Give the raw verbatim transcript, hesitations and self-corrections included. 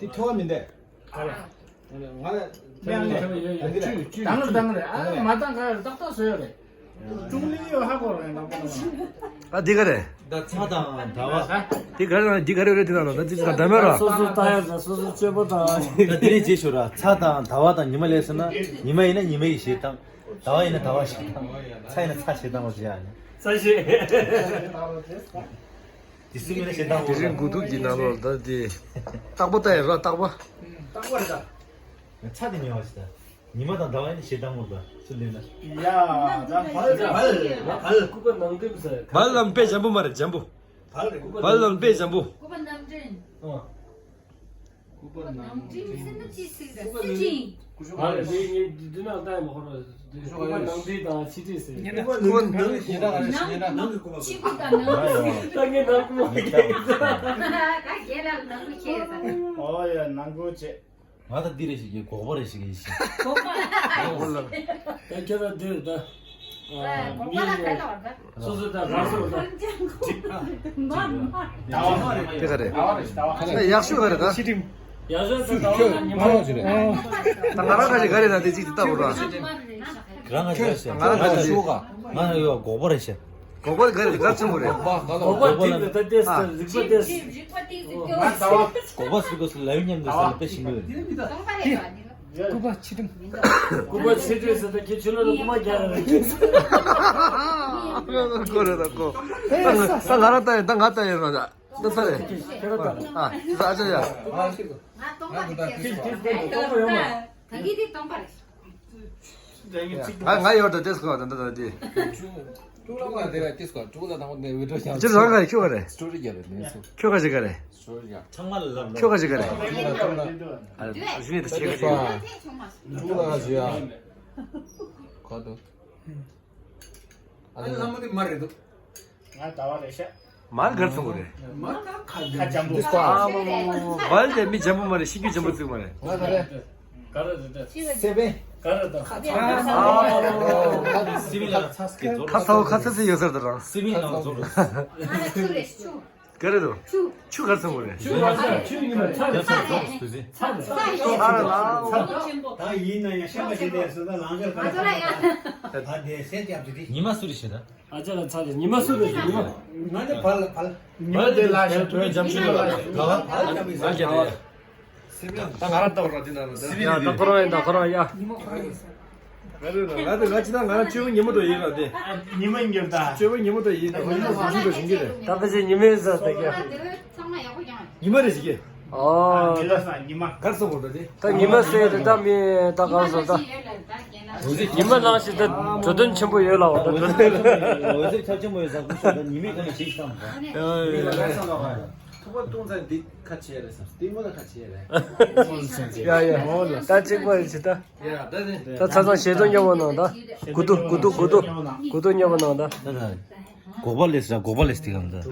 དེ་ཐོ་བ་མི་འདེ། ང་ལ་ཡང་ལས་ཡོད་ཡོད། ཅུ་ཅུ་དང་རེད། དང་རེད། ཨ་མ་དང་ག་རེ་ཏག་ཏག་བཟོས་ཡོད་རེད། ཀྲུང་ལི་ཡོད་ཧ་གོ་རེད། ནང་པ་ནང་པ། ཨ་འདི་ག་རེད། ད་ཚ་དང་ཟླ་བ། འདི་ག་རེ་དང་འདི་ག་རེ་རེད། དེ་དང་ད་འདི་ད་འདྲ་མེད་ར། སོ་སོ་ལྟ་ཡ་ད་སོ་སོ་སྤྱོད་པོ་དང་། ད་དེ་རིང་རྗེས་ཤོད་ར། ཚ་དང་ཟླ་བ་དང་ཉི་མ་ལས་ཟེར་ན། ཉི་མ་ཡིན་ན་ཉི་མ་ཡི་ཞེ་སྡང་། ཟླ་བ་ཡིན་ན་ཟླ་བ་ཞེ་སྡང་། ཚ་ཡིན་ན་ཚ་ཞེ་སྡང་བ་ཞེ་ཡ་ནི། ཚ་ཞེ། དེ་སུ་མིན་ན་ཞེ་སྡང་བ། དེ་རིང་དགུ་ཐུག་གི་ནང་ལོགས་ད་དེ། རྟག་པ་ལྟ་ཡ་ར་རྟག་པ། རྟག་པ་རེད་ད། ཚ་དེ་ཉེ་བ་ཞིག་ད། ཉི་མ་དང་ཟླ་བ་ཡིན་ཞེ་སྡང་མོ་ད་སུ་ལེན་ན། ཡ་ད་བལ་བལ་བལ། སྐུ་པར་ནང་དེ་མི་ཟེར། བལ་ལམ་དཔེ་འཇམ་པོ་མ་རེད། འཇམ་པོ། བལ་རེད། སྐུ་པར། བལ་ལམ་དཔེ་འཇམ་པོ། སྐུ་པར་རྣམ་འདྲེན། ཨོ། སྐུ་པར་ནང་འདྲེན་ཟེར་ན་ཅི་ཟེར་ར། སི་ཅིང་། བལ་རེད། འདི་ངས་འདི་ནང་ལྟ་ཡ་མ་ཧོ་ར། སྐུ་པར་ནང་འདྲེན་དང་ཕྱི་འདྲེན་ཟེར། སྐུ་པར་ནང་ཞེ་ད་ག་རེ་ཞེ་ད་ནང་གི་སྐུ་པར། ཕྱི་སྐུ་དང་ནང་སྐུ། ད་ངས་ནང་སྐུ་མ་ཁྱེད་ཀྱི་ད་རྒན་ལགས་ནང་སྐུ་ཁྱེད་ད། ཨོ་ཡ་ནང་སྐུ་བྱེད། ང་ད་འདི་རེ་ཞིག་གི་སྒོག་པ་རེ་ཞིག་གི་ཞིག་སྒོག་པ། ད་ཁྱེད་ད་འདིར་ད། སྒོག་པ་ལ་ག་ལ་བར་ད། སོ་སོ་ད་རང་སོ་ད། མ་མ། དེ་ག་རེད། ད་ཡག་ཤོས་ག་རེད་ད། ཡག་ཤོས་ད་ད་ཉི་མ་ལོ་ཞིག་རེད། ད་ང་རང་ག་ཞིག་ག་རེད་ད་དེ་གཅིག་དེ་ལྟ་བུ་ར། རང་ང་ཞིག་ང་རང་ང་ཞིག་ང་ཡོད་སྒོག་པ་རེ་ཞིག་སྒོག་པ་ག་རེ་ག་ཚོད་མོ་རེད། སྒོག་པ་ག་ལ་སྒོག་པ་ལ་རིག་པ་ལྟས་ཟེར་རིག་པ་ལྟས་ཟེར། ང་ལྟ་བ། སྒོག་པ་ཟེར་དགོས་ཟེར་ལབ་མཉམ་དུ་ཟེར་ལ་དཔེ་ཞིམ་པོ་ཡོད། སྟོང་པ་རེད་པ་འདི་ལ། སྐུ་པར་ཕྱི་དྲིམ། སྐུ་པར་ཕྱི་དྲིམ་ཟེར་ད་ཁྱེད་ཆུ་ལོ་ལ་སྐུ་མ་རྒྱག་རེད། ཀོ་རེད་ད་ཀོ། ད་ང་ད་ང་རང་ལྟ་ཡིན་ད་ང་ལྟ་ཡིན་རོགས་ད། ད་ས་རེད། ཁྱེད་རང་ལྟ། ཨ་ད་ཨ་ཅག་ཡ། ང་སྟོང་པ་རེད། ཁྱེད་ཁྱེད་སྟོང་པ་ཡོད་མ། ད་གི་དེ་སྟོང་པ་རེད། ང་ང་ཡོད་ད་ཏེས་ཁོ་ད་ད་ད་དེ། ཀྲུག་ལ་མ་དེ་ར་ཏེས་ཁོ་ཀྲུག་ལ་དང་ནས་བི་ཌིའོ་ཡང་ཅི་རང་ག་རེ་ཁྱོད་ག་རེ། སི་ཊོ་རི་རྒྱབ་རེད་ནས་སུ། ཁྱོད་ག་ཞིག་ག་རེ། སི་ཊོ་རི་རྒྱབ། ཚང་མ་ལ་ལབ་ཁྱོད་ག་ཞིག་ག་རེ། ཨ་ཞུ་ནི་ད་ཆེ་ག་ཞིག་ཀྲུག་ལ་ག་ཞིག་ཡ། ག་དུ། ཨ་ལ་མ་དེ་མ་རེད་དུ། ང་ཟླ་བ་རེད་ཤག་མར་གར་སོང་གི་རེད། མར་ཁ་ཁ་འཇམ་པོ། ཨ་མ་མ་མ་བལ་དེ་མི་འཇམ་པོ་མ་རེད། ཤི་རྒྱུ་འཇམ་པོ་བཙུགས་མ་རེད། ང་ག་རེ། ག་རེ་རེད་ད། སེ་པན། ག་རེ་ད། ཁ་ཚ་བོ་ཁ་ཚ་བོ་ཁ་ཚ་ཚ་ཡོད་ས་རེད་ད་རང་། སེ་པན་ལ་ཚོ་རེད། ང་ལ་ཆུ་རེད་ཆུ། ག་རེ་རེད། ཆུ། ཆུ་གར་སོང་གི་རེད། ཆུ་ཡོད་ས་ཆུ་ཡིན་ན་ཚ་རེད་ཚ་རེད། ཚ་རེད་ལ། ད་ཡིན་ན་ཡང་ཤ་མ་བྱེད་དེ་སོ་ད་ལང་ཀར་ང་ཚོ་ལ་ཡང་། ད་དེ་སེ་རྒྱབ་ཀྱི་རེད། ཉི་མ་སུ་རེད་ཤེས་ད། ཨ་ཅག་ལ་ཚ་རེད། ཉི་མ་སུ་རེད་ཉི་མ། ང་ནི་བལ་བལ། ཉི་མ་དེ་ལ་ཤ་དུ་ཇམ་ཆུ་ལ་ལ། ད་ང་རང་ལྟ་བུ་ར་དེ་ན་ལ། ད་ང་རང་ལྟ་བུ་ར་དེ་ན་ལ། ཡ་ད་ཁོ་རང་ཡིན་ད་ཁོ་རང་ཡ། ང་རེད་ལ་ང་དེ་ང་ཅི་ད་ང་རང་ཆོས་པ་ཉིན་མོ་དོ་ཡིན་ལ་དེ། ཉི་མ་ཡིན་གྱི་ད། ཆོས་པ་ཉིན་མོ་དོ་ཡིན་ད་ཁོ་ཉིན་མོ་དོ་ཡིན་ད་ཡིན་གྱི་རེད། ད་ཕལ་ཆེར་ཉི་མའི་ས་དེ་ག་ཉི་མ་རེད་ཤིག་གི། ཨོ། ཉི་མ་ས་ཉི་མ། གར་སོང་བ་དེ། ད་ཉི་མ་ཟེར་དེ་ད་མི་ད་གང་སོང་ད། ཉི་མ་ནང་བཞིན་ད་འགྲོ་དོན་ཆེན་པོ་ཡོད་ལ་འོ་ད་འགྲོ་དོན། འོད་ཟེར་ཁྱབ་ཆེན་པོ་ཡོད་ཟེར་གོ་ཤོག་ད་ཉི་མའི་སྒང་ནས་ཞིག་བཏང་བ། ཐུག་པ་བཏུང་ཚར་འདི་ཁ་ཕྱེ་རེད་བསམ་སྟེང་མོ་ལ་ཁ་ཕྱེ་རེད། ཡ་ཡ་ད་གཅིག་པ་ཡིན་ཞིག་ད། ད་ཚ་ཚང་ཞེ་ཚང་མཉམ་པོ་གནང་ད། དགུ་ཐུག་དགུ་ཐུག་དགུ་ཐུག་དགུ་ཐུག་མཉམ་པོ་གནང་ད། ད་ད། སྒོག་པ་ལས་ཟེར་སྒོག་པ་ལས་དེ་གང་ད།